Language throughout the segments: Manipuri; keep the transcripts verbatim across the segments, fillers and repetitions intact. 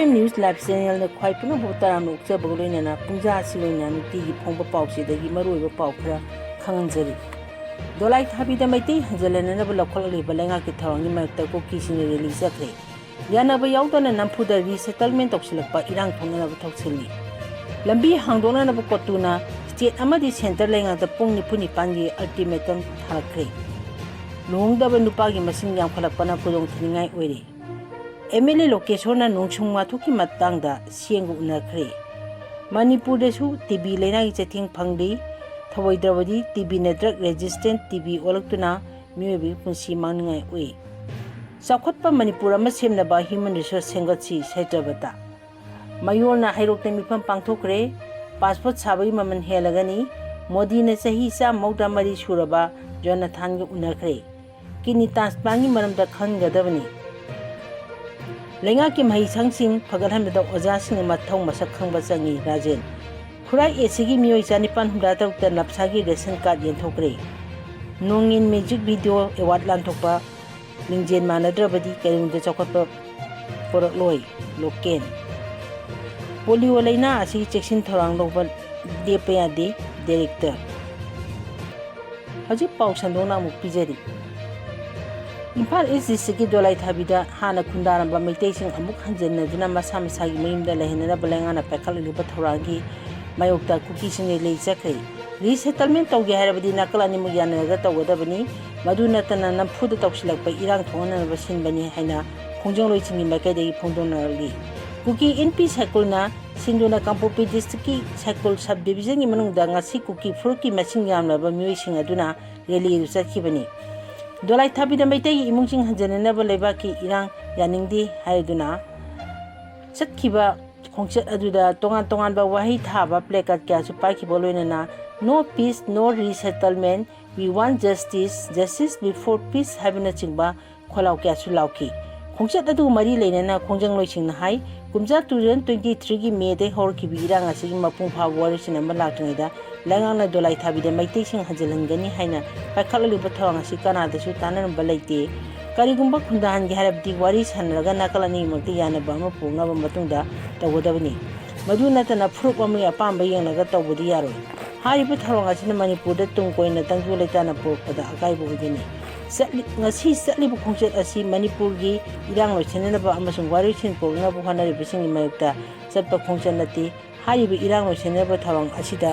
News Live Channelꯅ ꯈ꯭ꯋꯥꯏ ꯄꯨꯝꯅꯃꯛꯄꯨ ꯇꯔꯥꯝꯅ ꯑꯣꯛꯆꯕꯒ ꯂꯣꯏꯅꯅ ꯄꯨꯡꯖꯥ ꯑꯁꯤ ꯂꯣꯏꯅ ꯅꯨꯡꯇꯤꯒꯤ ꯐꯣꯡꯕ ꯄꯥꯎꯆꯦꯗꯒꯤ ꯃꯔꯨꯑꯣꯏꯕ ꯄꯥꯎ ꯈꯔ ꯈꯪꯍꯟꯖꯔꯤ꯫ ꯗꯣꯂꯥꯏ ꯊꯥꯕꯤꯗ ꯃꯩꯇꯩ ꯍꯟꯖꯤꯜꯍꯟꯅꯅꯕ ꯂꯧꯈꯠꯂꯛꯂꯤꯕ ꯂꯩꯉꯥꯛꯀꯤ ꯊꯧꯔꯥꯡꯒꯤ ꯃꯥꯌꯣꯛꯇ ꯀꯨꯀꯤꯁꯤꯡꯅ rally ꯆꯠꯈ꯭ꯔꯦ꯫ ꯌꯥꯅꯕ ꯌꯥꯎꯗꯅ ꯅꯝꯐꯨꯗ resettlement ꯇꯧꯁꯤꯜꯂꯛꯄ ꯏꯔꯥꯡ ꯊꯣꯛꯅꯅꯕ ꯊꯧꯁꯤꯜꯂꯤ꯫ ꯂꯝꯕꯤ ꯍꯥꯡꯗꯣꯛꯅꯅꯕ ꯀꯣꯇꯨꯅ state ꯑꯃꯗꯤ centre ꯂꯩꯉꯥꯛꯇ ꯄꯨꯡ ꯅꯤꯐꯨ ꯅꯤꯄꯥꯟꯒꯤ ultimatum ꯊꯥꯔꯛꯈ꯭ꯔꯦ꯫ ꯂꯨꯍꯣꯡꯗꯕ ꯅꯨꯄꯥꯒꯤ ꯃꯁꯤꯡ ꯌꯥꯝꯈꯠꯂꯛꯄꯅ ꯈꯨꯗꯣꯡꯊꯤꯅꯤꯡꯉꯥꯏ ꯑꯣꯏꯔꯦ꯫ MLA ꯂꯣꯀꯦꯁꯣꯔꯅ ꯅꯣꯡꯁꯨꯡ ꯋꯥꯊꯣꯛꯀꯤ ꯃꯇꯥꯡꯗ ꯁꯤꯑꯦꯝꯒ ꯎꯅꯈ꯭ꯔꯦ꯫ ꯃꯅꯤꯄꯨꯔꯗꯁꯨ TB ꯂꯩꯅꯥꯒꯤ ꯆꯩꯊꯦꯡ ꯐꯪꯂꯤ꯫ ꯊꯧꯑꯣꯏꯗ꯭ꯔꯕꯗꯤ TBꯅ drug resistant TB ꯑꯣꯜꯂꯛꯇꯨꯅ ꯃꯤꯑꯣꯏꯕꯒꯤ ꯄꯨꯟꯁꯤ ꯃꯥꯡꯅꯤꯡꯉꯥꯏ ꯑꯣꯏ꯫ ꯆꯥꯎꯈꯠꯄ ꯃꯅꯤꯄꯨꯔ ꯑꯃ ꯁꯦꯝꯅꯕ human resource ꯁꯦꯝꯒꯠꯁꯤ, ꯁꯩꯇ꯭ꯔꯕꯇ꯫ ꯃꯌꯣꯜꯅ ꯍꯩꯔꯣꯛꯇ ꯃꯤꯐꯝ ꯄꯥꯡꯊꯣꯛꯈ꯭ꯔꯦ꯫ Passport ꯁꯥꯕꯒꯤ ꯃꯃꯜ ꯍꯦꯜꯂꯒꯅꯤ꯫ ꯃꯣꯗꯤꯅ ꯆꯍꯤ ꯆꯥꯝꯃ ꯃꯧꯗ꯭ꯔꯥ ꯃꯔꯤ ꯁꯨꯔꯕ ꯖꯣꯅꯥꯊꯥꯟꯒ ꯎꯅꯈ꯭ꯔꯦ꯫ Kidney transplantꯒꯤ ꯃꯔꯝꯗ ꯈꯪꯒꯗꯕꯅꯤ꯫ ꯂꯩꯉꯥꯛꯀꯤ ꯃꯍꯩꯁꯪꯁꯤꯡ ꯐꯒꯠꯍꯟꯕꯗ ꯑꯣꯖꯥꯁꯤꯡꯅ ꯃꯊꯧ ꯃꯁꯛ ꯈꯪꯕ ꯆꯪꯏ, ꯔꯥꯖꯦꯟ꯫ ꯈꯨꯔꯥꯏ ACꯒꯤ ꯃꯤꯑꯣꯏ ꯆꯅꯤꯄꯥꯟ ꯍꯨꯝꯗ꯭ꯔꯥ ꯇꯔꯨꯛꯇ ꯅꯞꯁꯥꯒꯤ ration card ꯌꯦꯟꯊꯣꯛꯈ꯭ꯔꯦ꯫ ꯅꯣꯡꯉꯤꯟ music video award ꯂꯥꯟꯊꯣꯛꯄ ꯂꯤꯡꯖꯦꯜ ꯃꯥꯟꯅꯗ꯭ꯔꯕꯗꯤ ꯀꯩꯗꯧꯅꯨꯡꯗ ꯆꯥꯎꯈꯠꯄ ꯄꯨꯔꯛꯂꯣꯏ, ꯂꯣꯀꯦꯟ꯫ Polio ꯂꯩꯅꯥ ꯑꯁꯤꯒꯤ ꯆꯦꯛꯁꯤꯟ ꯊꯧꯔꯥꯡ ꯂꯧꯕ ꯂꯦꯞꯄ ꯌꯥꯗꯦ, director꯫ ꯍꯧꯖꯤꯛ ꯄꯥꯎ ꯁꯟꯗꯣꯛꯅ ꯑꯃꯨꯛ ꯄꯤꯖꯔꯤ꯫ ꯏꯝꯐꯥꯜ East Districtꯀꯤ ꯗꯣꯂꯥꯏ ꯊꯥꯕꯤꯗ ꯍꯥꯟꯅ ꯈꯨꯟꯗꯥꯔꯝꯕ ꯃꯩꯇꯩꯁꯤꯡ ꯑꯃꯨꯛ ꯍꯟꯖꯤꯟꯅꯗꯨꯅ ꯃꯁꯥ ꯃꯁꯥꯒꯤ ꯃꯌꯨꯝꯗ ꯂꯩꯍꯟꯅꯅꯕ ꯂꯩꯉꯥꯛꯅ ꯄꯥꯏꯈꯠꯂꯛꯂꯤꯕ ꯊꯧꯔꯥꯡꯒꯤ ꯃꯥꯌꯣꯛꯇ ꯀꯨꯀꯤꯁꯤꯡ rally ꯆꯠꯈ꯭ꯔꯦ꯫ Resettlement ꯇꯧꯒꯦ ꯍꯥꯏꯔꯕꯗꯤ ꯅꯥꯀꯜ ꯑꯅꯤꯃꯛ ꯌꯥꯅꯔꯒ ꯇꯧꯒꯗꯕꯅꯤ꯫ ꯃꯗꯨ ꯅꯠꯇꯅ ꯅꯝꯐꯨꯗ ꯇꯧꯁꯤꯜꯂꯛꯄ ꯏꯔꯥꯡ ꯊꯣꯛꯍꯟꯅꯅꯕ ꯁꯤꯟꯕꯅꯤ ꯍꯥꯏꯅ ꯈꯣꯡꯖꯪꯂꯣꯏꯁꯤꯡꯒꯤ ꯃꯥꯏꯀꯩꯗꯒꯤ ꯐꯣꯡꯗꯣꯛꯅꯔꯛꯂꯤ꯫ ꯀꯨꯀꯤ ꯏꯟꯄꯤ ꯁꯥꯏꯀꯨꯜꯅ ꯁꯤꯟꯗꯨꯅ ꯀꯥꯡꯄꯣꯛꯄꯤ Districtꯀꯤ ꯁꯥꯏꯀꯨꯜ sub divisionꯒꯤ ꯃꯅꯨꯡꯗ ꯉꯁꯤ ꯀꯨꯀꯤ ꯐꯨꯔꯨꯞꯀꯤ ꯃꯁꯤꯡ ꯌꯥꯝꯂꯕ ꯃꯤꯑꯣꯏꯁꯤꯡ ꯑꯗꯨꯅ rally ꯑꯗꯨ ꯆꯠꯈꯤꯕꯅꯤ꯫ ꯗꯣꯂꯥꯏ ꯊꯥꯕꯤꯗ ꯃꯩꯇꯩꯒꯤ ꯏꯃꯨꯡꯁꯤꯡ ꯍꯟꯖꯤꯟꯅꯅꯕ ꯂꯩꯕꯥꯛꯀꯤ ꯏꯔꯥꯡ ꯌꯥꯅꯤꯡꯗꯦ ꯍꯥꯏꯗꯨꯅ ꯆꯠꯈꯤꯕ ꯈꯣꯡꯆꯠ ꯑꯗꯨꯗ ꯇꯣꯉꯥꯟ ꯇꯣꯉꯥꯟꯕ ꯋꯥꯍꯩ ꯊꯥꯕ placard ꯀꯌꯥꯁꯨ ꯄꯥꯏꯈꯤꯕ ꯂꯣꯏꯅꯅ "No peace, no resettlement, we want justice, justice before peace" ꯍꯥꯏꯕꯅꯆꯤꯡꯕ ꯈꯣꯜꯂꯥꯎ ꯀꯌꯥꯁꯨ ꯂꯥꯎꯈꯤ꯫ ꯈꯣꯡꯆꯠ ꯑꯗꯨꯒ ꯃꯔꯤ ꯂꯩꯅꯅ ꯈꯣꯡꯖꯪꯂꯣꯏꯁꯤꯡꯅ ꯍꯥꯏ, ꯀꯨꯝꯖꯥ two thousand twenty threeꯒꯤ Mayꯗꯒꯤ ꯍꯧꯔꯛꯈꯤꯕ ꯏꯔꯥꯡ ꯑꯁꯤꯒꯤ ꯃꯄꯨꯡ ꯐꯥꯕ ꯋꯥꯔꯣꯏꯁꯤꯟ ꯑꯃ ꯂꯥꯛꯇ꯭ꯔꯤꯉꯩꯗ ꯂꯩꯉꯥꯛꯅ ꯗꯣꯂꯥꯏ ꯊꯥꯕꯤꯗ ꯃꯩꯇꯩꯁꯤꯡ ꯍꯟꯖꯤꯜꯍꯟꯒꯅꯤ ꯍꯥꯏꯅ ꯄꯥꯏꯈꯠꯂꯛꯂꯤꯕ ꯊꯧꯔꯥꯡ ꯑꯁꯤ ꯀꯅꯥꯗꯁꯨ ꯇꯥꯟꯅꯔꯝꯕ ꯂꯩꯇꯦ꯫ ꯀꯔꯤꯒꯨꯝꯕ ꯈꯨꯟꯗꯥꯍꯟꯒꯦ ꯍꯥꯏꯔꯕꯗꯤ ꯋꯥꯔꯤ ꯁꯥꯟꯅꯔꯒ ꯅꯥꯀꯜ ꯑꯅꯤꯃꯛꯇ ꯌꯥꯅꯕ ꯑꯃ ꯄꯨꯔꯛꯅꯕ ꯃꯇꯨꯡꯗ ꯇꯧꯒꯗꯕꯅꯤ꯫ ꯃꯗꯨ ꯅꯠꯇꯅ ꯐꯨꯔꯨꯞ ꯑꯃꯒꯤ ꯑꯄꯥꯝꯕ ꯌꯦꯡꯂꯒ ꯇꯧꯕꯗꯤ ꯌꯥꯔꯣꯏ꯫ ꯍꯥꯏꯔꯤꯕ ꯊꯧꯔꯥꯡ ꯑꯁꯤꯅ ꯃꯅꯤꯄꯨꯔꯗ ꯇꯨꯡ ꯀꯣꯏꯅ ꯇꯪꯗꯨ ꯂꯩꯇꯥꯅ ꯄꯨꯔꯛꯄꯗ ꯑꯀꯥꯏꯕ ꯑꯣꯏꯒꯅꯤ꯫ ꯆꯠꯂꯤ-, ꯉꯁꯤ ꯆꯠꯂꯤꯕ ꯈꯣꯡꯆꯠ ꯑꯁꯤ ꯃꯅꯤꯄꯨꯔꯒꯤ ꯏꯔꯥꯡ ꯂꯣꯏꯁꯤꯟꯅꯅꯕ ꯑꯃꯁꯨꯡ ꯋꯥꯔꯣꯏꯁꯤꯟ ꯄꯨꯔꯛꯅꯕ ꯍꯣꯠꯅꯔꯤꯕꯁꯤꯡꯒꯤ ꯃꯥꯌꯣꯛꯇ ꯆꯠꯄ ꯈꯣꯡꯆꯠ ꯅꯠꯇꯦ꯫ ꯍꯥꯏꯔꯤꯕ ꯏꯔꯥꯡ ꯂꯣꯏꯁꯤꯟꯅꯕ ꯊꯧꯔꯥꯡ ꯑꯁꯤꯗ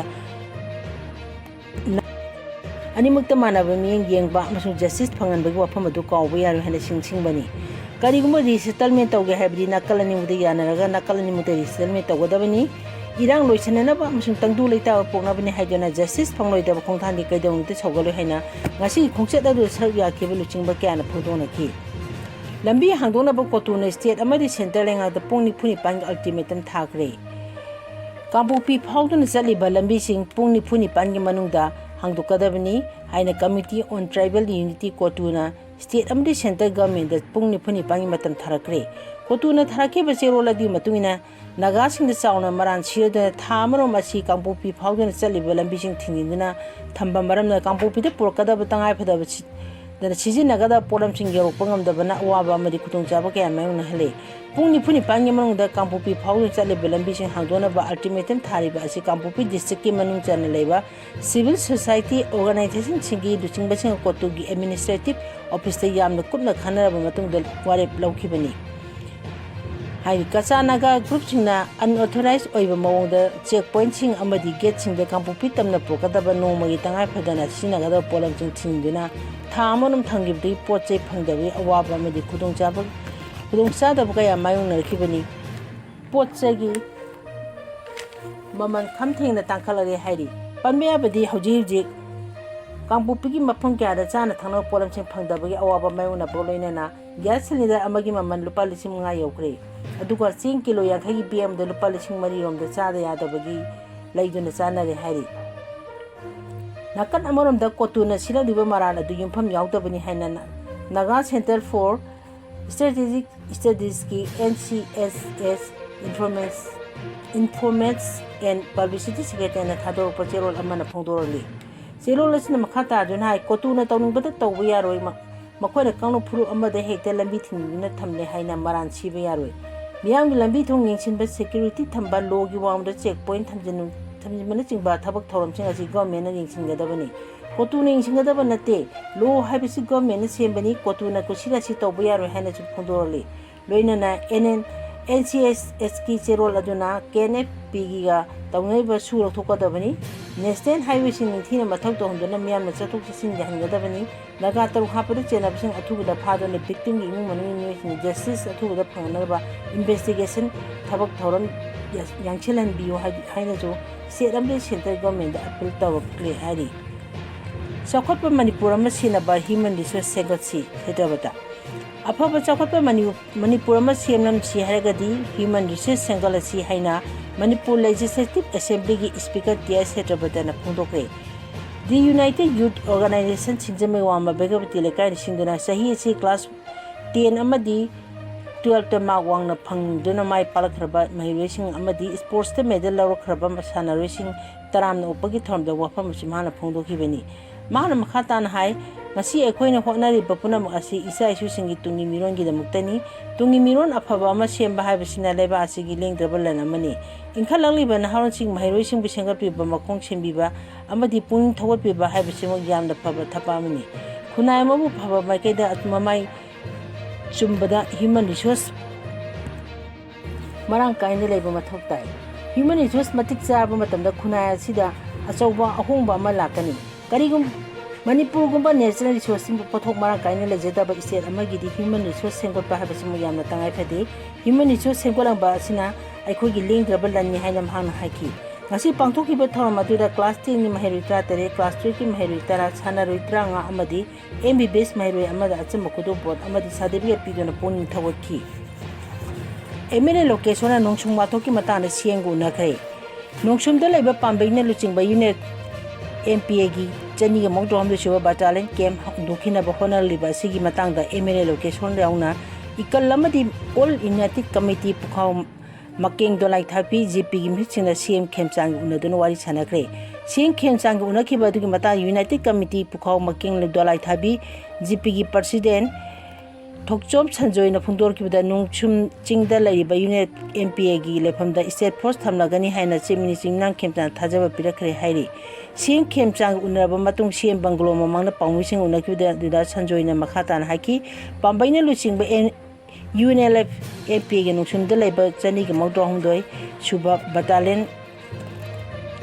ꯑꯅꯤꯃꯛꯇ ꯃꯥꯟꯅꯕ ꯃꯤꯠꯌꯦꯡ ꯌꯦꯡꯕ ꯑꯃꯁꯨꯡ justice ꯐꯪꯍꯟꯕꯒꯤ ꯋꯥꯐꯝ ꯑꯗꯨ ꯀꯥꯎꯕ ꯌꯥꯔꯣꯏ ꯍꯥꯏꯅ ꯅꯤꯡꯁꯤꯡꯕꯅꯤ꯫ ꯀꯔꯤꯒꯨꯝꯕ resettlement ꯇꯧꯒꯦ ꯍꯥꯏꯕꯗꯤ ꯅꯥꯀꯜ ꯑꯅꯤꯃꯛꯇ ꯌꯥꯅꯔꯒ ꯅꯥꯀꯜ ꯑꯅꯤꯃꯛꯇ resettlement ꯇꯧꯒꯗꯕꯅꯤ꯫ ꯏꯔꯥꯡ ꯂꯣꯏꯁꯤꯟꯅꯅꯕ ꯑꯃꯁꯨꯡ ꯇꯪꯗꯨ ꯂꯩꯇꯥꯕ ꯄꯣꯛꯅꯕꯅꯤ ꯍꯥꯏꯗꯨꯅ justice ꯐꯪꯂꯣꯏꯗꯕ ꯈꯣꯡꯊꯥꯡꯗꯤ ꯀꯩꯗꯧꯅꯨꯡꯗ ꯁꯧꯒꯠꯂꯣꯏ ꯍꯥꯏꯅ ꯉꯁꯤꯒꯤ ꯈꯣꯡꯆꯠ ꯑꯗꯨꯗ ꯁꯔꯨꯛ ꯌꯥꯈꯤꯕ ꯂꯨꯆꯤꯡꯕ ꯀꯌꯥꯅ ꯐꯣꯡꯗꯣꯛꯅꯈꯤ꯫ ꯂꯝꯕꯤ ꯍꯥꯡꯗꯣꯛꯅꯕ ꯀꯣꯇꯨꯅ state ꯑꯃꯗꯤ centre ꯂꯩꯉꯥꯛꯇ ꯄꯨꯡ ꯅꯤꯐꯨ ꯅꯤꯄꯥꯟꯒꯤ ultimatum ꯊꯥꯈ꯭ꯔꯦ꯫ ꯀꯥꯡꯄꯣꯛꯄꯤ ꯐꯥꯎꯗꯨꯅ ꯆꯠꯂꯤꯕ ꯂꯝꯕꯤꯁꯤꯡ ꯄꯨꯡ ꯅꯤꯐꯨ ꯅꯤꯄꯥꯟꯒꯤ ꯃꯅꯨꯡꯗ ꯍꯥꯡꯗꯣꯛꯀꯗꯕꯅꯤ ꯍꯥꯏꯅ Committee on Tribal Unity, ꯀꯣꯇꯨꯅ state ꯑꯃꯗꯤ centre governmentꯇ ꯄꯨꯡ ꯅꯤꯐꯨ ꯅꯤꯄꯥꯟꯒꯤ ꯃꯇꯝ ꯊꯥꯔꯛꯈ꯭ꯔꯦ꯫ ꯀꯣꯇꯨꯅ ꯊꯥꯔꯛꯈꯤꯕ ꯆꯦꯔꯣꯜ ꯑꯗꯨꯒꯤ ꯃꯇꯨꯡ ꯏꯟꯅ ꯅꯥꯒꯥꯁꯤꯡꯗ ꯆꯥꯎꯅ ꯃꯔꯥꯜ ꯁꯤꯔꯗꯨꯅ ꯊꯥ ꯑꯃꯔꯣꯝ ꯑꯁꯤ ꯀꯥꯡꯄꯣꯛꯄꯤ ꯐꯥꯎꯗꯨꯅ ꯆꯠꯂꯤꯕ ꯂꯝꯕꯤꯁꯤꯡ ꯊꯤꯡꯖꯤꯟꯗꯨꯅ ꯊꯝꯕ ꯃꯔꯝꯅ ꯀꯥꯡꯄꯣꯛꯄꯤꯗ ꯄꯨꯔꯛꯀꯗꯕ ꯇꯉꯥꯏꯐꯗꯕ ꯁꯤ-, ꯗꯅ ꯁꯤꯖꯤꯟꯅꯒꯗꯕ ꯄꯣꯠꯂꯝꯁꯤꯡ ꯌꯧꯔꯛꯄ ꯉꯝꯗꯕꯅ ꯑꯋꯥꯕ ꯑꯃꯗꯤ ꯈꯨꯗꯣꯡꯆꯥꯕ ꯀꯌꯥ ꯃꯥꯌꯣꯛꯅꯍꯜꯂꯤ꯫ ꯄꯨꯡ ꯅꯤꯐꯨ ꯅꯤꯄꯥꯟꯒꯤ ꯃꯅꯨꯡꯗ ꯀꯥꯡꯄꯣꯛꯄꯤ ꯐꯥꯎꯗꯨꯅ ꯆꯠꯂꯤꯕ ꯂꯝꯕꯤꯁꯤꯡ ꯍꯥꯡꯗꯣꯛꯅꯕ ultimatum ꯊꯥꯔꯤꯕ ꯑꯁꯤ ꯀꯥꯡꯄꯣꯛꯄꯤ districtꯀꯤ ꯃꯅꯨꯡ ꯆꯟꯅ ꯂꯩꯕ civil society organizationꯁꯤꯡꯒꯤ ꯂꯨꯆꯤꯡꯕꯁꯤꯡ ꯀꯣꯇꯨꯒꯤ administrative officeꯇ ꯌꯥꯝꯅ ꯀꯨꯞꯅ ꯈꯟꯅꯔꯕ ꯃꯇꯨꯡꯗ ꯋꯥꯔꯦꯞ ꯂꯧꯈꯤꯕꯅꯤ꯫ ꯍꯥꯏꯔꯤ ꯀꯆꯥ ꯅꯥꯒꯥ groupꯁꯤꯡꯅ unauthorized ꯑꯣꯏꯕ ꯃꯑꯣꯡꯗ check pointꯁꯤꯡ ꯑꯃꯗꯤ gateꯁꯤꯡꯗ ꯀꯥꯡꯄꯣꯛꯄꯤ ꯇꯝꯅ ꯄꯨꯔꯛꯀꯗꯕ ꯅꯣꯡꯃꯒꯤ ꯇꯉꯥꯏ ꯐꯗꯅ ꯁꯤꯖꯤꯟꯅꯒꯗꯕ ꯄꯣꯠꯂꯝꯁꯤꯡ ꯊꯤꯡꯗꯨꯅ ꯊꯥ ꯑꯃꯔꯣꯝ ꯊꯝꯈꯤꯕꯗꯒꯤ ꯄꯣꯠ ꯆꯩ ꯐꯪꯗꯕꯒꯤ ꯑꯋꯥꯕ ꯑꯃꯗꯤ ꯈꯨꯗꯣꯡꯆꯥꯕ, ꯈꯨꯗꯣꯡꯆꯥꯗꯕ ꯀꯌꯥ ꯃꯥꯌꯣꯛꯅꯔꯛꯈꯤꯕꯅꯤ꯫ ꯄꯣꯠ ꯆꯩꯒꯤ ꯃꯃꯜ ꯈꯝ ꯊꯦꯡꯅ ꯇꯥꯡꯈꯠꯂꯔꯦ ꯍꯥꯏꯔꯤ꯫ ꯄꯟꯕ ꯌꯥꯕꯗꯤ ꯍꯧꯖꯤꯛ ꯍꯧꯖꯤꯛ ꯀꯥꯡꯄꯣꯛꯄꯤꯒꯤ ꯃꯐꯝ ꯀꯌꯥꯗ ꯆꯥꯅ ꯊꯛꯅꯕ ꯄꯣꯠꯂꯝꯁꯤꯡ ꯐꯪꯗꯕꯒꯤ ꯑꯋꯥꯕ ꯃꯥꯌꯣꯛꯅꯕꯒ ꯂꯣꯏꯅꯅ gas cylinder ꯑꯃꯒꯤ ꯃꯃꯜ ꯂꯨꯄꯥ ꯂꯤꯁꯤꯡ ꯃꯉꯥ ꯌꯧꯈ꯭ꯔꯦ꯫ ꯑꯗꯨꯒ ꯆꯦꯡ kilo ꯌꯥꯡꯈꯩꯒꯤ bag ꯑꯃꯗ ꯂꯨꯄꯥ ꯂꯤꯁꯤꯡ ꯃꯔꯤꯔꯣꯝꯗ ꯆꯥꯗ ꯌꯥꯗꯕꯒꯤ ꯂꯩꯗꯨꯅ ꯆꯥꯅꯔꯦ ꯍꯥꯏꯔꯤ꯫ ꯅꯥꯀꯟ ꯑꯃꯔꯣꯝꯗ ꯀꯣꯇꯨꯅ ꯁꯤꯔꯛꯂꯤꯕ ꯃꯔꯥꯜ ꯑꯗꯨ ꯌꯨꯝꯐꯝ ꯌꯥꯎꯗꯕꯅꯤ ꯍꯥꯏꯅ Naga Centre for Strategic Studiesꯀꯤ NCSS Informants, Informants and Publicity Secretaryꯅ ꯊꯥꯗꯣꯔꯛꯄ ꯆꯦꯔꯣꯜ ꯑꯃꯅ ꯐꯣꯡꯗꯣꯔꯛꯂꯤ꯫ ꯆꯦꯔꯣꯜ ꯑꯁꯤꯅ ꯃꯈꯥ ꯇꯥꯗꯨꯅ ꯍꯥꯏ, ꯀꯣꯇꯨꯅ ꯇꯧꯅꯤꯡꯕꯗ ꯇꯧꯕ ꯌꯥꯔꯣꯏ, ꯃ-, ꯃꯈꯣꯏꯅ ꯀꯥꯡꯂꯨꯞ ꯐꯨꯔꯨꯞ ꯑꯃꯗ ꯍꯦꯛꯇ ꯂꯝꯕꯤ ꯊꯤꯡꯗꯨꯅ ꯊꯝꯂꯦ ꯍꯥꯏꯅ ꯃꯔꯥꯟ ꯁꯤꯕ ꯌꯥꯔꯣꯏ꯫ ꯃꯤꯌꯥꯝꯒꯤ ꯂꯝꯕꯤ ꯊꯣꯡ ꯌꯦꯡꯁꯤꯟꯕ, ꯁꯦꯀ꯭ꯌꯨꯔꯤꯇꯤ ꯊꯝꯕ, ꯂꯣꯒꯤ ꯋꯥꯡꯃꯗ ꯆꯦꯛ ꯄꯣꯏꯟꯠ ꯊꯝꯖꯤꯟ-, ꯊꯝꯖꯤꯟꯕꯅꯆꯤꯡꯕ ꯊꯕꯛ ꯊꯧꯔꯝꯁꯤꯡ ꯑꯁꯤ ꯒꯣꯔꯃꯦꯟꯅ ꯌꯦꯡꯁꯤꯟꯒꯗꯕꯅꯤ꯫ ꯀꯣꯇꯨꯅ ꯌꯦꯡꯁꯤꯟꯒꯗꯕ ꯅꯠꯇꯦ꯫ ꯂꯣ ꯍꯥꯏꯕꯁꯤ ꯒꯣꯔꯃꯦꯟꯅ ꯁꯦꯝꯕꯅꯤ, ꯀꯣꯇꯨꯅ ꯀꯨꯁꯤꯔꯥꯁꯤ ꯇꯧꯕ ꯌꯥꯔꯣꯏ ꯍꯥꯏꯅꯁꯨ ꯐꯣꯡꯗꯣꯔꯛꯂꯤ꯫ ꯂꯣꯏꯅꯅ and and, N C S ꯑꯦꯁꯀꯤ ꯆꯦꯔꯣꯜ ꯑꯗꯨꯅ ꯀꯦ ꯑꯦꯟ ꯑꯦꯐ ꯄꯤꯒꯤꯒ ꯇꯧꯅꯔꯤꯕ ꯁꯨ ꯂꯧꯊꯣꯛꯀꯗꯕꯅꯤ꯫ ꯅꯦꯁꯅꯦꯜ ꯍꯥꯏꯋꯦꯁꯤꯡ ꯅꯤꯡꯊꯤꯅ ꯃꯊꯧ ꯇꯧꯍꯟꯗꯨꯅ ꯃꯤꯌꯥꯝꯅ ꯆꯠꯊꯣꯛ ꯆꯠꯁꯤꯟ ꯌꯥꯍꯟꯒꯗꯕꯅꯤ꯫ ꯅꯥꯒꯥ ꯇꯔꯨꯛ ꯍꯥꯞꯄꯗ ꯆꯦꯟꯅꯕꯁꯤꯡ ꯑꯊꯨꯕꯗ ꯐꯥꯗꯨꯅ ꯚꯤꯛꯇꯤꯝꯒꯤ ꯏꯃꯨꯡ ꯃꯅꯨꯡꯒꯤ ꯃꯤꯑꯣꯏꯁꯤꯡ ꯖꯁꯇꯤꯁ ꯑꯊꯨꯕꯗ ꯐꯪꯅꯅꯕ ꯏꯟꯚꯦꯁꯇꯤꯒꯦꯁꯟ ꯊꯕꯛ ꯊꯧꯔꯝ ꯌꯥ-, ꯌꯥꯡꯁꯤꯜꯍꯟꯕꯤꯌꯨ ꯍꯥꯏ-, ꯍꯥꯏꯅꯁꯨ ꯁ꯭ꯇꯦꯠ ꯑꯃꯗꯤ ꯁꯦꯟꯇ꯭ꯔꯦꯜ ꯒꯣꯔꯃꯦꯟꯗ ꯑꯄꯤꯜ ꯇꯧꯔꯛꯂꯦ ꯍꯥꯏꯔꯤ꯫ ꯆꯥꯎꯈꯠꯄ ꯃꯅꯤꯄꯨꯔ ꯑꯃ ꯁꯦꯝꯅꯕ ꯍ꯭ꯌꯨꯃꯦꯟ ꯔꯤꯁꯣꯔꯁ ꯁꯦꯝꯒꯠꯁꯤ, ꯁꯦꯇ꯭ꯔꯄꯇ꯫ ꯑꯐꯕ ꯆꯥꯎꯈꯠꯄ ꯃꯅꯤ-, ꯃꯅꯤꯄꯨꯔ ꯑꯃ ꯁꯦꯝꯂꯝꯁꯤ ꯍꯥꯏꯔꯒꯗꯤ ꯍ꯭ꯌꯨꯃꯦꯟ ꯔꯤꯁꯣꯔꯁ ꯁꯦꯝꯒꯠꯂꯁꯤ ꯍꯥꯏꯅ ꯃꯅꯤꯄꯨꯔ ꯂꯦꯖꯤꯁꯂꯦꯇꯤꯚ ꯑꯦꯁꯦꯝꯕ꯭ꯂꯤꯒꯤ ꯁ꯭ꯄꯤꯀꯔ ꯇꯤ ꯑꯥꯏ ꯁꯦꯇ꯭ꯔꯄꯇꯅ ꯐꯣꯡꯗꯣꯛꯈ꯭ꯔꯦ꯫ ꯗꯤ ꯌꯨꯅꯥꯏꯇꯦꯗ ꯌꯨꯊ ꯑꯣꯔꯒꯅꯥꯏꯖꯦꯁꯟ ꯁꯤꯡꯖꯃꯩ ꯋꯥꯡꯃ ꯕꯦꯒꯕꯇꯤ ꯂꯩꯀꯥꯏꯅ ꯁꯤꯡꯗꯨꯅ ꯆꯍꯤ ꯑꯁꯤ ꯀ꯭ꯂꯥꯁ ꯇꯦꯟ ꯑꯃꯗꯤ ꯇꯨꯌꯦꯜꯞꯇ ꯃꯥꯔꯛ ꯋꯥꯡꯅ ꯐꯪꯗꯨꯅ ꯃꯥꯏ ꯄꯥꯛꯂꯛꯈ꯭ꯔꯕ ꯃꯍꯩꯔꯣꯏꯁꯤꯡ ꯑꯃꯗꯤ ꯁ꯭ꯄꯣꯔꯠꯁꯇ ꯃꯦꯗꯜ ꯂꯧꯔꯛꯈ꯭ꯔꯕ ꯁꯥꯟꯅꯔꯣꯏꯁꯤꯡ ꯇꯔꯥꯝꯅ ꯑꯣꯛꯄꯒꯤ ꯊꯧꯔꯝꯗ ꯋꯥꯐꯝ ꯑꯁꯤ ꯃꯍꯥꯛꯅ ꯐꯣꯡꯗꯣꯛꯈꯤꯕꯅꯤ꯫ ꯃꯍꯥꯛꯅ ꯃꯈꯥ ꯇꯥꯅ ꯍꯥꯏ, ꯉꯁꯤ ꯑꯩꯈꯣꯏꯅ ꯍꯣꯠꯅꯔꯤꯕ ꯄꯨꯝꯅꯃꯛ ꯑꯁꯤ ꯏꯆꯥ ꯏꯁꯨꯁꯤꯡꯒꯤ ꯇꯨꯡꯒꯤ ꯃꯤꯔꯣꯟꯒꯤꯗꯃꯛꯇꯅꯤ꯫ ꯇꯨꯡꯒꯤ ꯃꯤꯔꯣꯟ ꯑꯐꯕ ꯑꯃ ꯁꯦꯝꯕ ꯍꯥꯏꯕꯁꯤꯅ ꯂꯩꯕꯥꯛ ꯑꯁꯤꯒꯤ ꯂꯦꯡꯗ꯭ꯔꯕ ꯂꯟ ꯑꯃꯅꯤ꯫ ꯏꯟꯈꯠꯂꯛꯂꯤꯕ ꯅꯍꯥꯔꯣꯜꯁꯤꯡ ꯃꯍꯩꯔꯣꯏꯁꯤꯡꯕꯨ ꯁꯦꯝꯒꯠꯄꯤꯕ, ꯃꯈꯣꯡ ꯁꯦꯝꯕꯤꯕ ꯑꯃꯗꯤ ꯄꯨꯛꯅꯤꯡ ꯊꯧꯒꯠꯄꯤꯕ ꯍꯥꯏꯕꯁꯤꯃꯛ ꯌꯥꯝꯅ ꯐꯕ ꯊꯕꯛ ꯑꯃꯅꯤ꯫ ꯈꯨꯟꯅꯥꯏ ꯑꯃꯕꯨ ꯐꯕ ꯃꯥꯏꯀꯩꯗ ꯃꯃꯥꯏ ꯆꯨꯝꯕꯗ ꯍ꯭ꯌꯨꯃꯦꯟ ꯔꯤꯁꯣꯔꯁ ꯃꯔꯥꯡ ꯀꯥꯏꯅ ꯂꯩꯕ ꯃꯊꯧ ꯇꯥꯏ꯫ ꯍ꯭ꯌꯨꯃꯦꯟ ꯔꯤꯁꯣꯔꯁ ꯃꯇꯤꯛ ꯆꯥꯔꯕ ꯃꯇꯝꯗ ꯈꯨꯟꯅꯥꯏ ꯑꯁꯤꯗ ꯑꯆꯧꯕ ꯑꯍꯣꯡꯕ ꯑꯃ ꯂꯥꯛꯀꯅꯤ꯫ ꯀꯔꯤꯒꯨꯝ-, ꯃꯅꯤꯄꯨꯔꯒꯨꯝꯕ ꯅꯦꯆꯔꯦꯜ ꯔꯤꯁꯣꯔꯁꯁꯤꯡꯕꯨ ꯄꯣꯠꯊꯣꯛ ꯃꯔꯥꯡ ꯀꯥꯏꯅ ꯂꯩꯖꯗꯕ ꯁ꯭ꯇꯦꯠ ꯑꯃꯒꯤꯗꯤ ꯍ꯭ꯌꯨꯃꯦꯟ ꯔꯤꯁꯣꯔꯁ ꯁꯦꯝꯒꯠꯄ ꯍꯥꯏꯕꯁꯤꯃꯨꯛ ꯌꯥꯝꯅ ꯇꯉꯥꯏ ꯐꯗꯦ꯫ ꯍ꯭ꯌꯨꯃꯦꯟ ꯔꯤꯁꯣꯔꯁ ꯁꯦꯝꯒꯠꯂꯝꯕ ꯑꯁꯤꯅ ꯑꯩꯈꯣꯏꯒꯤ ꯂꯦꯡꯗ꯭ꯔꯕ ꯂꯟꯅꯤ ꯍꯥꯏꯅ ꯃꯍꯥꯛꯅ ꯍꯥꯏꯈꯤ꯫ ꯉꯁꯤ ꯄꯥꯡꯊꯣꯛꯈꯤꯕ ꯊꯧꯔꯝ ꯑꯗꯨꯗ ꯀ꯭ꯂꯥꯁ ꯇꯦꯟꯒꯤ ꯃꯍꯩꯔꯣꯏ ꯇꯔꯥꯇꯔꯦꯠ, ꯀ꯭ꯂꯥꯁ ꯇꯨꯌꯦꯜꯞꯀꯤ ꯃꯍꯩꯔꯣꯏ ꯇꯔꯥ, ꯁꯥꯟꯅꯔꯣꯏ ꯇꯔꯥꯃꯉꯥ ꯑꯃꯗꯤ ꯑꯦꯝ ꯕꯤ ꯕꯤ ꯑꯦꯁ ꯃꯍꯩꯔꯣꯏ ꯑꯃꯗ ꯑꯆꯝꯕ ꯈꯨꯗꯣꯜꯄꯣꯠ ꯑꯃꯗꯤ ꯁꯥꯔꯇꯤꯐꯤꯀꯦꯠ ꯄꯤꯗꯨꯅ ꯄꯨꯛꯅꯤꯡ ꯊꯧꯒꯠꯈꯤ꯫ ꯑꯦꯝ ꯑꯦꯜ ꯑꯦ ꯂꯣꯀꯦꯁꯣꯔꯅ ꯅꯣꯡꯁꯨꯝ ꯋꯥꯊꯣꯛꯀꯤ ꯃꯇꯥꯡꯗ ꯁꯤ ꯑꯦꯝꯒ ꯎꯅꯈ꯭ꯔꯦ꯫ ꯅꯣꯡꯁꯨꯝꯗ ꯂꯩꯕ ꯄꯥꯝꯕꯩꯅ ꯂꯨꯆꯤꯡꯕ ꯌꯨꯅꯤꯠ ꯑꯦꯝ ꯄꯤ ꯑꯦꯒꯤ ꯆꯅꯤꯒ ꯃꯧꯗ꯭ꯔꯥꯍꯨꯝꯗꯣꯏ ꯁꯨꯕ ꯕꯇꯥꯂꯤꯌꯟ ꯀꯦꯝꯞ ꯍꯧꯗꯣꯛꯈꯤꯅꯕ ꯍꯣꯠꯅꯔꯤꯕ ꯑꯁꯤꯒꯤ ꯃꯇꯥꯡꯗ ꯑꯦꯝ ꯑꯦꯜ ꯑꯦ ꯂꯣꯀꯦꯁꯣꯔ ꯌꯥꯎꯅ ꯏꯀꯜ ꯑꯃꯗꯤ ꯑꯣꯜ ꯌꯨꯅꯥꯏꯇꯦꯗ ꯀꯃꯤꯇꯤ ꯄꯨꯈꯥꯎ ꯃꯀꯦꯡ ꯗꯣꯂꯥꯏꯊꯥꯄꯤ ꯖꯦ ꯄꯤꯒꯤ ꯃꯤꯍꯨꯠꯁꯤꯡꯅ ꯁꯤ ꯑꯦꯝ ꯈꯦꯝꯆꯥꯟꯒ ꯎꯅꯗꯨꯅ ꯋꯥꯔꯤ ꯁꯥꯟꯅꯈ꯭ꯔꯦ꯫ ꯁꯤ ꯑꯦꯝ ꯈꯦꯝꯆꯥꯟꯒ ꯎꯅꯈꯤꯕ ꯑꯗꯨꯒꯤ ꯃꯇꯥꯡꯗ United Committee ꯄꯨꯈꯥꯎ ꯃꯀꯦꯡ ꯗꯣꯂꯥꯏ ꯊꯥꯕꯤ, ꯖꯤ ꯄꯤꯒꯤ president ꯊꯣꯛꯆꯣꯝ ꯁꯟꯖꯣꯏꯅ ꯐꯣꯡꯗꯣꯔꯛꯈꯤꯕꯗ, ꯅꯣꯡꯁꯨꯝ ꯆꯤꯡꯗ ꯂꯩꯔꯤꯕ ꯌꯨꯅꯤꯌꯟ ꯑꯦꯝ ꯄꯤ ꯑꯦꯒꯤ ꯂꯩꯐꯝꯗ state force ꯊꯝꯂꯒꯅꯤ ꯍꯥꯏꯅ Chief Minister ꯌꯨꯝꯅꯥꯝ ꯈꯦꯝꯆꯥꯟꯅ ꯊꯥꯖꯕ ꯄꯤꯔꯛꯈ꯭ꯔꯦ ꯍꯥꯏꯔꯤ꯫ ꯁꯤ ꯑꯦꯝ ꯈꯦꯝꯆꯥꯟꯒ ꯎꯅꯔꯕ ꯃꯇꯨꯡ ꯁꯤ ꯑꯦꯝ ꯕꯪꯒꯂꯣ ꯃꯃꯥꯡꯗ ꯄꯥꯎꯃꯤꯁꯤꯡ ꯎꯅꯈꯤꯕꯗ, ꯑꯗꯨꯗ ꯁꯟꯖꯣꯏꯅ ꯃꯈꯥ ꯇꯥꯅ ꯍꯥꯏꯈꯤ, ꯄꯥꯝꯕꯩꯅ ꯂꯨꯆꯤꯡꯕ N-, U N L F M P ꯑꯦꯒꯤ ꯅꯣꯡꯁꯨꯝꯗ ꯂꯩꯕ ꯆꯅꯤꯒ ꯃꯧꯗ꯭ꯔꯥ ꯍꯨꯝꯗꯣꯏ ꯁꯨꯕ battalion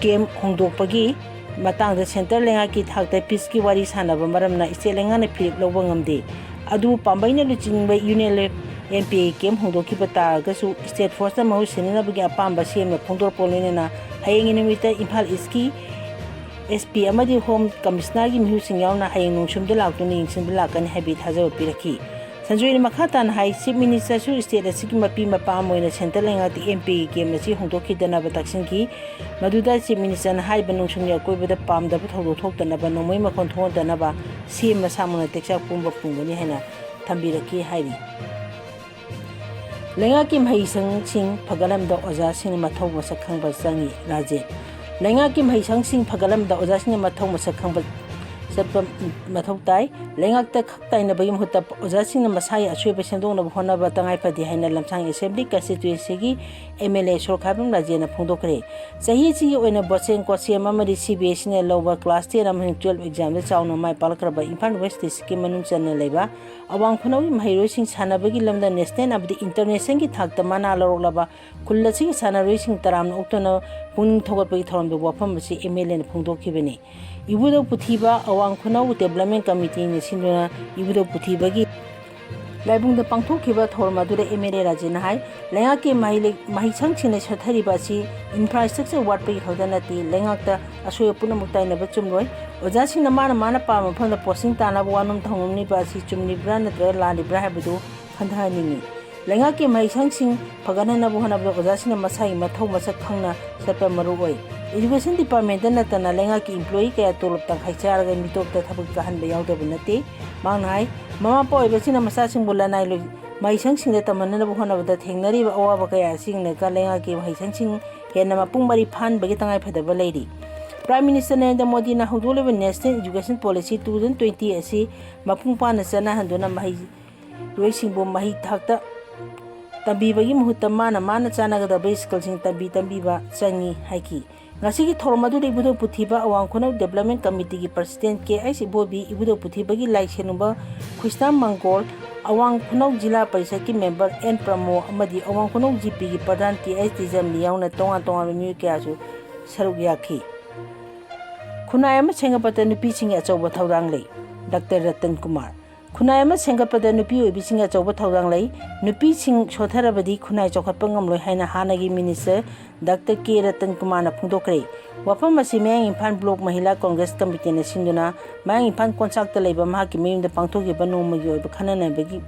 camp ꯍꯣꯡꯗꯣꯛꯄꯒꯤ ꯃꯇꯥꯡꯗ centre ꯂꯩꯉꯥꯛꯀꯤ ꯊꯥꯛꯇ peace ꯀꯤ ꯋꯥꯔꯤ ꯁꯥꯟꯅꯕ ꯃꯔꯝꯅ state ꯂꯩꯉꯥꯛꯅ ꯐꯤꯔꯦꯞ ꯂꯧꯕ ꯉꯝꯗꯦ꯫ ꯑꯗꯨꯕꯨ ꯄꯥꯝꯕꯩꯅ ꯂꯨꯆꯤꯡꯕ U N L F M P ꯑꯦꯒꯤ camp ꯍꯣꯡꯗꯣꯛꯈꯤꯕ ꯇꯥꯔꯒꯁꯨ, state force ꯅ ꯃꯍꯨꯠ ꯁꯤꯟꯅꯅꯕꯒꯤ ꯑꯄꯥꯝꯕ ꯁꯤ ꯑꯦꯝ ꯅ ꯐꯣꯡꯗꯣꯔꯛꯄ ꯂꯣꯏꯅꯅ ꯍꯌꯦꯡꯒꯤ ꯅꯨꯃꯤꯠꯇ ꯏꯝꯐꯥꯜ East ꯀꯤ ꯑꯦꯁ ꯄꯤ ꯑꯃꯗꯤ Home Commissioner ꯒꯤ ꯃꯤꯍꯨꯠꯁꯤꯡ ꯌꯥꯎꯅ ꯍꯌꯦꯡ ꯅꯣꯡꯁꯨꯝꯗ ꯂꯥꯛꯇꯨꯅ ꯌꯦꯡꯁꯤꯟꯕ ꯂꯥꯛꯀꯅꯤ ꯍꯥꯏꯕꯒꯤ ꯊꯥꯖꯕ ꯄꯤꯔꯛꯈꯤ꯫ ꯁꯟꯖꯣꯏꯅ ꯃꯈꯥ ꯇꯥꯅ ꯍꯥꯏ, Chief Minister ꯁꯨ state ꯑꯁꯤꯒꯤ ꯃꯄꯤ ꯃꯄꯥ ꯑꯃ ꯑꯣꯏꯅ centre ꯂꯩꯉꯥꯛꯇ ꯑꯦꯝ ꯄꯤ ꯑꯦꯒꯤ camp ꯑꯁꯤ ꯍꯣꯡꯗꯣꯛꯈꯤꯗꯅꯕ ꯇꯛꯁꯤꯟꯈꯤ꯫ ꯃꯗꯨꯗ Chief Minister ꯅ ꯍꯥꯏꯔꯤꯕ ꯅꯣꯡꯁꯨꯝꯒꯤ ꯑꯀꯣꯏꯕꯗ ꯄꯥꯝꯗꯕ ꯊꯧꯗꯣꯛ ꯊꯣꯛꯇꯅꯕ, ꯅꯣꯡꯃꯩ ꯃꯈꯣꯟ ꯊꯣꯛꯍꯟꯗꯅꯕ ꯁꯤ ꯑꯦꯝ ꯃꯁꯥꯃꯛꯅ ꯇꯦꯛꯆꯥꯛ ꯄꯨꯝꯕ ꯄꯨꯝꯒꯅꯤ ꯍꯥꯏꯅ ꯊꯝꯕꯤꯔꯛꯈꯤ ꯍꯥꯏꯔꯤ꯫ ꯂꯩꯉꯥꯛꯀꯤ ꯃꯍꯩꯁꯪꯁꯤꯡ ꯐꯒꯠꯍꯟꯕꯗ ꯑꯣꯖꯥꯁꯤꯡꯅ ꯃꯊꯧ ꯃꯁꯛ ꯈꯪꯕ ꯆꯪꯏ, ꯔꯥꯖꯦꯟ꯫ ꯂꯩꯉꯥꯛꯀꯤ ꯃꯍꯩꯁꯪꯁꯤꯡ ꯐꯒꯠꯍꯟꯕꯗ ꯑꯣꯖꯥꯁꯤꯡꯅ ꯃꯊꯧ ꯃꯁꯛ ꯈꯪꯕ ꯆꯠꯄ ꯃꯊꯧ ꯇꯥꯏ꯫ ꯂꯩꯉꯥꯛꯇ ꯈꯛ ꯇꯥꯏꯅꯕꯒꯤ ꯃꯍꯨꯠꯇ ꯑꯣꯖꯥꯁꯤꯡꯅ ꯃꯁꯥꯒꯤ ꯑꯁꯣꯏꯕ ꯁꯦꯝꯗꯣꯛꯅꯕ ꯍꯣꯠꯅꯕ ꯇꯉꯥꯏ ꯐꯗꯦ ꯍꯥꯏꯅ ꯂꯝꯁꯥꯡ Assembly Constituency ꯒꯤ ꯑꯦꯝ ꯑꯦꯜ ꯑꯦ ꯁꯣꯔꯣꯛꯈꯥꯏꯕꯝ ꯔꯥꯖꯦꯟꯅ ꯐꯣꯡꯗꯣꯛꯈ꯭ꯔꯦ꯫ ꯆꯍꯤ ꯑꯁꯤꯒꯤ ꯑꯣꯏꯅ ꯕꯣꯠꯁꯦꯝ ꯀꯣꯠꯁꯦꯝ ꯑꯃꯗꯤ ꯁꯤ ꯕꯤ ꯑꯦꯁ ꯏ ꯅ ꯂꯧꯕ class ten ꯑꯃꯁꯨꯡ twelve exam ꯗ ꯆꯥꯎꯅ ꯃꯥꯏ ꯄꯥꯛꯂꯛꯈ꯭ꯔꯕ ꯏꯝꯐꯥꯜ West District ꯀꯤ ꯃꯅꯨꯡ ꯆꯟꯅ ꯂꯩꯕ ꯑꯋꯥꯡ ꯈꯨꯅꯧꯒꯤ ꯃꯍꯩꯔꯣꯏꯁꯤꯡ ꯁꯥꯟꯅꯕꯒꯤ ꯂꯝꯗ national ꯑꯃꯗꯤ international ꯒꯤ ꯊꯥꯛꯇ ꯃꯅꯥ ꯂꯧꯔꯛꯂꯕ ꯈꯨꯜ ꯑꯁꯤꯒꯤ ꯁꯥꯟꯅꯔꯣꯏꯁꯤꯡ ꯇꯔꯥꯝꯅ ꯑꯣꯛꯇꯨꯅ ꯄꯨꯛꯅꯤꯡ ꯊꯧꯒꯠꯄꯒꯤ ꯊꯧꯔꯝꯗꯨ ꯋꯥꯐꯝ ꯑꯁꯤ ꯑꯦꯝ ꯑꯦꯜ ꯑꯦꯅ ꯐꯣꯡꯗꯣꯛꯈꯤꯕꯅꯤ꯫ ꯏꯕꯨꯙꯧ ꯄꯨꯊꯤꯕ ꯑꯋꯥꯡ ꯈꯨꯅꯧ Development Committee ꯅ ꯁꯤꯟꯗꯨꯅ ꯏꯕꯨꯙꯧ ꯄꯨꯊꯤꯕꯒꯤ ꯂꯥꯏꯕꯨꯡꯗ ꯄꯥꯡꯊꯣꯛꯈꯤꯕ ꯊꯧꯔꯝ ꯑꯗꯨꯗ ꯑꯦꯝ ꯑꯦꯜ ꯑꯦ ꯔꯥꯖꯦꯟꯅ ꯍꯥꯏ, ꯂꯩꯉꯥꯛꯀꯤ ꯃꯍꯩ-, ꯃꯍꯩꯁꯪꯁꯤꯡꯅ ꯁꯣꯠꯊꯔꯤꯕ ꯑꯁꯤ infrastructure ꯋꯥꯠꯄꯒꯤ ꯈꯛꯇ ꯅꯠꯇꯦ, ꯂꯩꯉꯥꯛꯇ ꯑꯁꯣꯏꯕ ꯄꯨꯝꯅꯃꯛ ꯇꯥꯏꯅꯕ ꯆꯨꯝꯂꯣꯏ꯫ ꯑꯣꯖꯥꯁꯤꯡꯅ ꯃꯥꯅ ꯃꯥꯅ ꯄꯥꯝꯕ ꯃꯐꯝꯗ posting ꯇꯥꯅꯕ ꯋꯥꯅꯣꯝ ꯊꯧꯅꯣꯝꯅꯤꯕ ꯑꯁꯤ ꯆꯨꯝꯂꯤꯕ꯭ꯔꯥ ꯅꯠꯇ꯭ꯔꯒ ꯂꯥꯜꯂꯤꯕ꯭ꯔꯥ ꯍꯥꯏꯕꯗꯨ ꯈꯟꯊꯍꯟꯅꯤꯡꯏ꯫ ꯂꯩꯉꯥꯛꯀꯤ ꯃꯍꯩꯁꯪꯁꯤꯡ ꯐꯒꯠꯍꯟꯅꯕ ꯍꯣꯠꯅꯕꯗ ꯑꯣꯖꯥꯁꯤꯡꯅ ꯃꯁꯥꯒꯤ ꯃꯊꯧ ꯃꯁꯛ ꯈꯪꯅ ꯆꯠꯄ ꯃꯔꯨ ꯑꯣꯏ꯫ Education Department ꯅꯠꯇꯅ ꯂꯩꯉꯥꯛꯀꯤ employee ꯀꯌꯥ ꯇꯣꯂꯣꯞ ꯇꯪꯈꯥꯏ ꯆꯥꯔꯒ ꯃꯤꯇꯣꯞꯇ ꯊꯕꯛ ꯀꯥꯍꯟꯕ ꯌꯥꯎꯗꯕ ꯅꯠꯇꯦ꯫ ꯃꯍꯥꯛꯅ ꯍꯥꯏ, ꯃꯃꯥ ꯃꯄꯥ ꯑꯣꯏꯕꯁꯤꯡꯅ ꯃꯆꯥꯁꯤꯡꯕꯨ ꯂꯅꯥꯏ ꯂꯣꯏ-, ꯃꯍꯩꯁꯪꯁꯤꯡꯗ ꯇꯝꯍꯟꯅꯕ ꯍꯣꯠꯅꯕꯗ ꯊꯦꯡꯅꯔꯤꯕ ꯑꯋꯥꯕ ꯀꯌꯥ ꯑꯁꯤ ꯌꯦꯡꯂꯒ ꯂꯩꯉꯥꯛꯀꯤ ꯃꯍꯩꯁꯪꯁꯤꯡ ꯍꯦꯟꯅ ꯃꯄꯨꯡ ꯃꯔꯩ ꯐꯥꯍꯟꯕꯒꯤ ꯇꯉꯥꯏꯐꯗꯕ ꯂꯩꯔꯤ꯫ Prime Minister ꯅꯔꯦꯟꯗ꯭ꯔ ꯃꯣꯗꯤꯅ ꯍꯧꯗꯣꯛꯂꯤꯕ National Education Policy two thousand twenty ꯑꯁꯤ ꯃꯄꯨꯡ ꯐꯥꯅ ꯆꯠꯅꯍꯟꯗꯨꯅ ꯃꯍꯩꯔꯣꯏꯁꯤꯡꯕꯨ ꯃꯍꯩ ꯊꯥꯛꯇ ꯇꯝꯕꯤꯕꯒꯤ ꯃꯍꯨꯠꯇ ꯃꯥꯅ ꯃꯥꯅ ꯆꯥꯟꯅꯒꯗꯕ ꯁ꯭ꯀꯤꯜꯁꯤꯡ ꯇꯝꯕꯤ ꯇꯝꯕꯤꯕ ꯆꯪꯏ ꯍꯥꯏꯈꯤ꯫ ꯉꯁꯤꯒꯤ ꯊꯧꯔꯝ ꯑꯗꯨꯗ ꯏꯕꯨꯙꯧ ꯄꯨꯊꯤꯕ ꯑꯋꯥꯡ ꯈꯨꯅꯧ Development Committeeꯒꯤ President ꯀꯦ ꯑꯩꯆ ꯏꯕꯣꯕꯤ, ꯏꯕꯨꯙꯧ ꯄꯨꯊꯤꯕꯒꯤ ꯂꯥꯏ ꯁꯦꯡꯂꯨꯕ ꯈ꯭ꯔꯤꯁꯇꯥꯟ ꯃꯪꯒꯣꯜ, ꯑꯋꯥꯡ ꯈꯨꯅꯧ ꯖꯤꯂꯥ ꯄꯔꯤꯁꯠꯀꯤ ꯃꯦꯝꯕꯔ ꯑꯦꯟ ꯄ꯭ꯔꯃꯣ ꯑꯃꯗꯤ ꯑꯋꯥꯡ ꯈꯨꯅꯧ ꯖꯤ ꯄꯤꯒꯤ ꯄ꯭ꯔꯙꯥꯟ ꯇꯤ ꯑꯩꯆ ꯇꯤꯖꯝꯅꯤ ꯌꯥꯎꯅ ꯇꯣꯉꯥꯟ ꯇꯣꯉꯥꯟꯕ ꯃꯤꯑꯣꯏ ꯀꯌꯥꯁꯨ ꯁꯔꯨꯛ ꯌꯥꯈꯤ꯫ ꯈꯨꯟꯅꯥꯏ ꯑꯃ ꯁꯦꯝꯒꯠꯄꯗ ꯅꯨꯄꯤꯁꯤꯡꯒꯤ ꯑꯆꯧꯕ ꯊꯧꯗꯥꯡ ꯂꯩ꯫ ꯗꯥꯛꯇꯔ ꯔꯇꯟ ꯀꯨꯃꯥꯔ꯫ ꯈꯨꯟꯅꯥꯏ ꯑꯃ ꯁꯦꯝꯒꯠꯄꯗ ꯅꯨꯄꯤ ꯑꯣꯏꯕꯤꯁꯤꯡꯒꯤ ꯑꯆꯧꯕ ꯊꯧꯗꯥꯡ ꯂꯩ꯫ ꯅꯨꯄꯤꯁꯤꯡ ꯁꯣꯠꯊꯔꯕꯗꯤ ꯈꯨꯟꯅꯥꯏ ꯆꯥꯎꯈꯠꯄ ꯉꯝꯂꯣꯏ ꯍꯥꯏꯅ ꯍꯥꯟꯅꯒꯤ ꯃꯤꯅꯤꯁꯇꯔ ꯗꯥꯛꯇꯔ ꯀꯦ ꯔꯇꯟ ꯀꯨꯃꯥꯔꯅ ꯐꯣꯡꯗꯣꯛꯈ꯭ꯔꯦ꯫ ꯋꯥꯐꯝ ꯑꯁꯤ ꯃꯌꯥꯡ ꯏꯝꯐꯥꯜ ꯕ꯭ꯂꯣꯛ ꯃꯍꯤꯂꯥ ꯀꯣꯡꯒ꯭ꯔꯦꯁ ꯀꯃꯤꯇꯤꯅ ꯁꯤꯟꯗꯨꯅ ꯃꯌꯥꯡ ꯏꯝꯐꯥꯜ ꯀꯣꯟꯁꯥꯛꯇ ꯂꯩꯕ ꯃꯍꯥꯛꯀꯤ ꯃꯌꯨꯝꯗ ꯄꯥꯡꯊꯣꯛꯈꯤꯕ ꯅꯣꯡꯃꯒꯤ ꯑꯣꯏꯕ ꯈꯟꯅ ꯅꯩꯅꯕꯒꯤ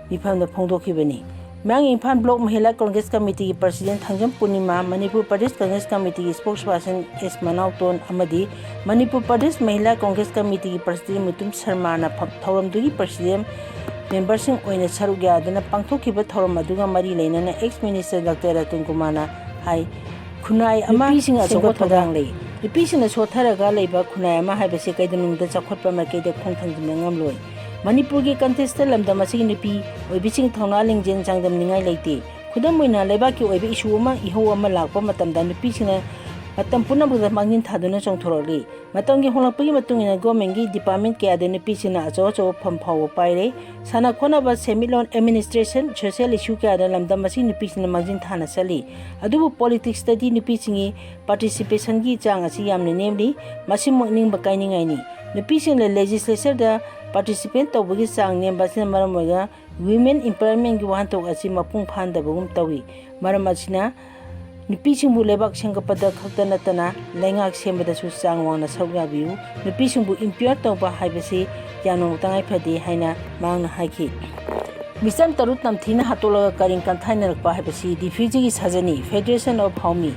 ꯃꯤꯐꯝꯗ ꯐꯣꯡꯗꯣꯛꯈꯤꯕꯅꯤ꯫ ꯃꯌꯥꯡ ꯏꯝꯐꯥꯜ ꯕ꯭ꯂꯣꯛ ꯃꯍꯤꯂꯥ ꯀꯣꯡꯒ꯭ꯔꯦꯁ ꯀꯃꯤꯇꯤꯒꯤ ꯄ꯭ꯔꯁꯤꯗꯦꯟ ꯊꯥꯡꯖꯝ ꯄꯨꯔꯅꯤꯃꯥ, ꯃꯅꯤꯄꯨꯔ ꯄ꯭ꯔꯗꯦꯁ ꯀꯣꯡꯒ꯭ꯔꯦꯁ ꯀꯃꯤꯇꯤꯒꯤ ꯁ꯭ꯄꯣꯛꯁ ꯄꯥꯔꯁꯟ ꯑꯦꯁ ꯃꯅꯥꯎꯇꯣꯟ ꯑꯃꯗꯤ ꯃꯅꯤꯄꯨꯔ ꯄ꯭ꯔꯗꯦꯁ ꯃꯍꯤꯂꯥ ꯀꯣꯡꯒ꯭ꯔꯦꯁ ꯀꯃꯤꯇꯤꯒꯤ ꯄ꯭ꯔꯁꯤꯗꯦꯟ ꯃꯨꯇꯨꯝ ꯁꯔꯃꯥꯅ ꯐ-, ꯊꯧꯔꯝꯗꯨꯒꯤ ꯄ꯭ꯔꯁꯤꯗꯦꯟ ꯃꯦꯝꯕꯔꯁꯤꯡ ꯑꯣꯏꯅ ꯁꯔꯨꯛ ꯌꯥꯗꯨꯅ ꯄꯥꯡꯊꯣꯛꯈꯤꯕ ꯊꯧꯔꯝ ꯑꯗꯨꯒ ꯃꯔꯤ ꯂꯩꯅꯅ ꯑꯦꯛꯁ ꯃꯤꯅꯤꯁꯇꯔ ꯗꯥꯛꯇꯔ ꯔꯇꯟ ꯀꯨꯃꯥꯔꯅ ꯍꯥꯏ, ꯈꯨꯟꯅꯥꯏ ꯑꯃ ꯅꯨꯄꯤꯁꯤꯡ ꯑꯆꯧꯕ ꯁꯦꯝꯒꯠꯄꯗ ꯊꯧꯗꯥꯡ ꯂꯩ꯫ ꯅꯨꯄꯤꯁꯤꯡꯅ ꯁꯣꯠꯊꯔꯒ ꯂꯩꯕ ꯈꯨꯟꯅꯥꯏ ꯑꯃ ꯍꯥꯏꯕꯁꯤ ꯀꯩꯗꯧꯅꯨꯡꯗ ꯆꯥꯎꯈꯠꯄ ꯃꯥꯏꯀꯩꯗ ꯈꯣꯡ ꯊꯥꯡꯖꯤꯟꯕ ꯉꯝꯂꯣꯏ꯫ ꯃꯅꯤꯄꯨꯔꯒꯤ ꯀꯟꯇꯦꯛꯁꯇ ꯂꯝꯗꯝ ꯑꯁꯤꯒꯤ ꯅꯨꯄꯤ ꯑꯣꯏꯕꯤꯁꯤꯡ ꯊꯧꯅꯥ ꯂꯤꯡꯖꯦꯜ ꯆꯥꯡꯗꯝꯅꯤꯡꯉꯥꯏ ꯂꯩꯇꯦ꯫ ꯈꯨꯗꯝ ꯑꯣꯏꯅ, ꯂꯩꯕꯥꯛꯀꯤ ꯑꯣꯏꯕ ꯏꯁꯨ ꯑꯃ, ꯏꯍꯧ ꯑꯃ ꯂꯥꯛꯄ ꯃꯇꯝꯗ ꯅꯨꯄꯤꯁꯤꯡꯅ ꯃꯇꯝ ꯄꯨꯝꯅꯃꯛꯇ ꯃꯥꯡꯖꯤꯟ ꯊꯥꯗꯨꯅ ꯆꯣꯡꯊꯣꯔꯛꯂꯤ꯫ ꯃꯇꯝꯒꯤ ꯍꯣꯡꯂꯛꯄꯒꯤ ꯃꯇꯨꯡ ꯏꯟꯅ ꯒꯣꯔꯃꯦꯟꯒꯤ ꯗꯤꯄꯥꯔꯠꯃꯦꯟ ꯀꯌꯥꯗ ꯅꯨꯄꯤꯁꯤꯡꯅ ꯑꯆꯧ ꯑꯆꯧꯕ ꯐꯝ ꯐꯥꯎꯕ ꯄꯥꯏꯔꯦ꯫ ꯁꯥꯟꯅ ꯈꯣꯠꯅꯕ, ꯁꯦꯟꯃꯤꯠꯂꯣꯟ, ꯑꯦꯗꯃꯤꯅꯤꯁꯇ꯭ꯔꯦꯁꯟ, ꯁꯣꯁꯤꯌꯦꯜ ꯏꯁꯨ ꯀꯌꯥꯗ ꯂꯝꯗꯝ ꯑꯁꯤꯒꯤ ꯅꯨꯄꯤꯁꯤꯡꯅ ꯃꯥꯡꯖꯤꯟ ꯊꯥꯅ ꯆꯠꯂꯤ꯫ ꯑꯗꯨꯕꯨ ꯄꯣꯂꯤꯇꯤꯛꯁꯇꯗꯤ ꯅꯨꯄꯤꯁꯤꯡꯒꯤ ꯄꯥꯔꯇꯤꯁꯤꯄꯦꯁꯟꯒꯤ ꯆꯥꯡ ꯑꯁꯤ ꯌꯥꯝꯅ ꯅꯦꯝꯂꯤ꯫ ꯃꯁꯤꯃꯛ ꯅꯤꯡꯕ ꯀꯥꯏꯅꯤꯡꯉꯥꯏꯅꯤ꯫ ꯅꯨꯄꯤꯁꯤꯡꯅ ꯂꯦꯖꯤꯁꯂꯦꯆꯔꯗ ꯄꯥꯔꯇꯤꯁꯤꯄꯦꯠ ꯇꯧꯕꯒꯤ ꯆꯥꯡ ꯅꯦꯝꯕ ꯑꯁꯤꯅ ꯃꯔꯝ ꯑꯣꯏꯔꯒ ꯋꯤꯃꯦꯟ ꯏꯝꯄꯥꯋꯔꯃꯦꯟꯒꯤ ꯋꯥꯍꯟꯊꯣꯛ ꯑꯁꯤ ꯃꯄꯨꯡ ꯐꯥꯍꯟꯗꯕꯒꯨꯝ ꯇꯧꯏ꯫ ꯃꯔꯝ ꯑꯁꯤꯅ ꯅꯨꯄꯤꯁꯤꯡꯕꯨ ꯂꯩꯕꯥꯛ ꯁꯦꯝꯒꯠꯄꯗ ꯈꯛꯇ ꯅꯠꯇꯅ ꯂꯩꯉꯥꯛ ꯁꯦꯝꯕꯗꯁꯨ ꯆꯥꯡ ꯋꯥꯡꯅ ꯁꯔꯨꯛ ꯌꯥꯕꯤꯌꯨ꯫ ꯅꯨꯄꯤꯁꯤꯡꯕꯨ ꯏꯝꯄꯥꯋꯔ ꯇꯧꯕ ꯍꯥꯏꯕꯁꯤ ꯌꯥꯝꯅꯃꯛ ꯇꯉꯥꯏ ꯐꯗꯦ ꯍꯥꯏꯅ ꯃꯍꯥꯛꯅ ꯍꯥꯏꯈꯤ꯫ ꯃꯤꯆꯝ ꯇꯔꯨꯛ ꯇꯝꯊꯤꯅ ꯍꯥꯠꯇꯣꯛꯂꯒ ꯀꯔꯦꯝ ꯀꯊꯥꯏꯅꯔꯛꯄ ꯍꯥꯏꯕꯁꯤ ꯔꯤꯐ꯭ꯌꯨꯖꯤꯒꯤ ꯁꯥꯖꯠꯅꯤ, Federation of Haomi꯫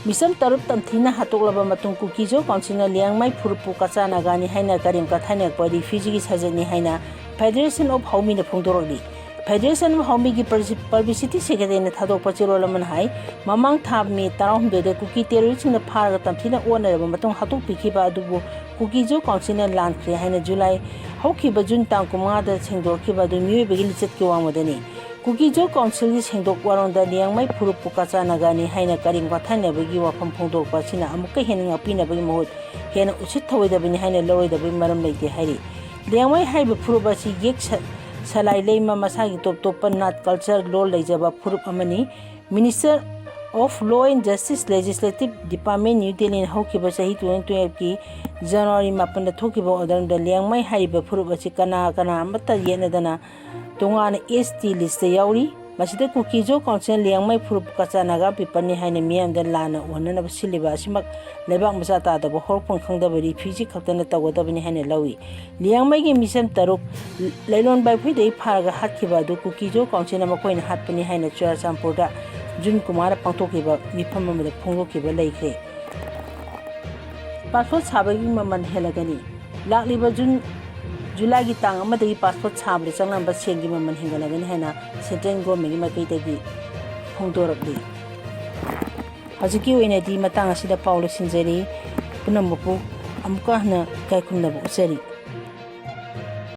ꯃꯤꯆꯝ ꯇꯔꯨꯛ ꯇꯝꯊꯤꯅ ꯍꯥꯠꯇꯣꯛꯂꯕ ꯃꯇꯨꯡ ꯀꯨꯀꯤ-ꯖꯣ ꯀꯥꯎꯟꯁꯤꯜꯅ ꯂꯤꯌꯥꯡꯃꯩ ꯐꯨꯔꯨꯞꯄꯨ ꯀꯆꯥ ꯅꯥꯒꯥꯅꯤ ꯍꯥꯏꯅ ꯀꯔꯦꯝ ꯀꯊꯥꯏꯅꯔꯛꯄ ꯔꯤꯐ꯭ꯌꯨꯖꯤꯒꯤ ꯁꯥꯖꯠꯅꯤ ꯍꯥꯏꯅ Federation of Haomiꯅ ꯐꯣꯡꯗꯣꯔꯛꯂꯤ꯫ Federation of Haomei ꯒꯤ Publicity Secretary ꯅ ꯊꯥꯗꯣꯛꯄ ꯆꯦꯔꯣꯜ ꯑꯃꯅ ꯍꯥꯏ, ꯃꯃꯥꯡ ꯊꯥ ꯃꯦ ꯇꯔꯥꯍꯨꯝꯗꯣꯏꯗ ꯀꯨꯀꯤ terrorist ꯁꯤꯡꯅ ꯐꯥꯔꯒ ꯇꯝꯊꯤꯅ ꯑꯣꯠꯅꯔꯕ ꯃꯇꯨꯡ ꯍꯥꯠꯇꯣꯛꯄꯤꯈꯤꯕ ꯑꯗꯨꯕꯨ ꯀꯨꯀꯤ-ꯖꯣ Council ꯅ ꯂꯥꯟꯈ꯭ꯔꯦ ꯍꯥꯏꯅ ꯖꯨꯂꯥꯏ, ꯍꯧꯈꯤꯕ ꯖꯨꯟ ꯇꯥꯡ ꯀꯨꯟꯃꯉꯥꯗ ꯁꯦꯡꯗꯣꯛꯈꯤꯕ ꯑꯗꯨ ꯃꯤꯑꯣꯏꯕꯒꯤ ꯂꯤꯆꯠꯀꯤ ꯋꯥꯡꯃꯗꯅꯤ꯫ ꯀꯨꯀꯤ-ꯖꯣ Council ꯒꯤ ꯁꯦꯡꯗꯣꯛ ꯋꯥꯔꯣꯜꯗ ꯂꯤꯌꯥꯡꯃꯩ ꯐꯨꯔꯨꯞꯄꯨ ꯀꯆꯥ ꯅꯥꯒꯥꯅꯤ ꯍꯥꯏꯅ ꯀꯔꯦꯝ ꯀꯊꯥꯏꯅꯕꯒꯤ ꯋꯥꯐꯝ ꯐꯣꯡꯗꯣꯔꯛꯄ ꯑꯁꯤꯅ ꯑꯃꯨꯛꯀ ꯍꯦꯟꯅ ꯉꯥꯛꯄꯤꯅꯕꯒꯤ ꯃꯍꯨꯠ ꯍꯦꯟꯅ ꯎꯁꯤꯠ ꯊꯑꯣꯏꯗꯕꯅꯤ ꯍꯥꯏꯅ ꯂꯧꯔꯣꯏꯗꯕꯒꯤ ꯃꯔꯝ ꯂꯩꯇꯦ ꯍꯥꯏꯔꯤ꯫ ꯂꯤꯌꯥꯡꯃꯩ ꯍꯥꯏꯔꯤꯕ ꯐꯨꯔꯨꯞ ꯑꯁꯤ ꯌꯦꯛ ꯁ-, ꯁꯂꯥꯏ ꯂꯩꯃ ꯃꯁꯥꯒꯤ ꯇꯣꯞ ꯇꯣꯞꯄ ꯅꯥꯠ, culture, ꯂꯣꯜ ꯂꯩꯖꯕ ꯐꯨꯔꯨꯞ ꯑꯃꯅꯤ꯫ Minister of Law and Justice Legislative Department, new ꯗꯦꯜꯂꯤꯅ ꯍꯧꯈꯤꯕ ꯆꯍꯤ twenty twelve ꯀꯤ ꯖꯅꯋꯥꯔꯤ ꯃꯥꯄꯟꯗ ꯊꯣꯛꯈꯤꯕ order ꯑꯃꯗ ꯂꯤꯌꯥꯡꯃꯩ ꯍꯥꯏꯔꯤꯕ ꯐꯨꯔꯨꯞ ꯑꯁꯤ ꯀꯅꯥ ꯀꯅꯥ ꯑꯃꯠꯇ ꯌꯦꯠꯅꯗꯅ ꯇꯣꯉꯥꯟꯅ S T list ꯇ ꯌꯥꯎꯔꯤ꯫ ꯃꯁꯤꯗ ꯀꯨꯀꯤ-ꯖꯣ Council ꯅ ꯂꯤꯌꯥꯡꯃꯩ ꯐꯨꯔꯨꯞ ꯀꯆꯥ ꯅꯥꯒꯥ people ꯅꯤ ꯍꯥꯏꯅ ꯃꯤꯌꯥꯝꯗ ꯂꯥꯟꯅ ꯎꯍꯟꯅꯅꯕ ꯁꯤꯜꯂꯤꯕ ꯑꯁꯤꯃꯛ ꯂꯩꯕꯥꯛ ꯃꯆꯥ ꯇꯥꯗꯕ ꯍꯧꯔꯛꯐꯝ ꯈꯪꯗꯕ refugee ꯈꯛꯇꯅ ꯇꯧꯒꯗꯕꯅꯤ ꯍꯥꯏꯅ ꯂꯧꯏ꯫ ꯂꯤꯌꯥꯡꯃꯩꯒꯤ ꯃꯤꯆꯝ ꯇꯔꯨꯛ ꯂꯩꯂꯣꯟ ꯕꯥꯏꯐꯨꯏꯗꯒꯤ ꯐꯥꯔꯒ ꯍꯥꯠꯈꯤꯕ ꯑꯗꯨ ꯀꯨꯀꯤ-ꯖꯣ Council ꯅ ꯃꯈꯣꯏꯅ ꯍꯥꯠꯄꯅꯤ ꯍꯥꯏꯅ ꯆꯨꯔꯥꯆꯥꯟꯄꯨꯔꯗ ꯖꯨꯟ ꯀꯨꯟꯃꯉꯥꯗ ꯄꯥꯡꯊꯣꯛꯈꯤꯕ ꯃꯤꯐꯝ ꯑꯃꯗ ꯐꯣꯡꯗꯣꯛꯈꯤꯕ ꯂꯩꯈ꯭ꯔꯦ꯫ Passport ꯁꯥꯕꯒꯤ ꯃꯃꯜ ꯍꯦꯜꯂꯒꯅꯤ꯫ ꯂꯥꯛꯂꯤꯕ ꯖꯨꯟ, ꯖꯨꯂꯥꯏꯒꯤ ꯇꯥꯡ ꯑꯃꯗꯒꯤ passport ꯁꯥꯕꯗ ꯆꯪꯂꯝꯕ ꯁꯦꯟꯒꯤ ꯃꯃꯜ ꯍꯦꯟꯒꯠꯂꯒꯅꯤ ꯍꯥꯏꯅ central government ꯀꯤ ꯃꯥꯏꯀꯩꯗꯒꯤ ꯐꯣꯡꯗꯣꯔꯛꯂꯤ꯫ ꯍꯧꯖꯤꯛꯀꯤ ꯑꯣꯏꯅꯗꯤ ꯃꯇꯥꯡ ꯑꯁꯤꯗ ꯄꯥꯎ ꯂꯣꯏꯁꯤꯟꯖꯔꯤ꯫ ꯄꯨꯝꯅꯃꯛꯄꯨ ꯑꯃꯨꯛꯀ ꯍꯟꯅ ꯏꯀꯥꯏ ꯈꯨꯝꯅꯕ ꯎꯠꯆꯔꯤ꯫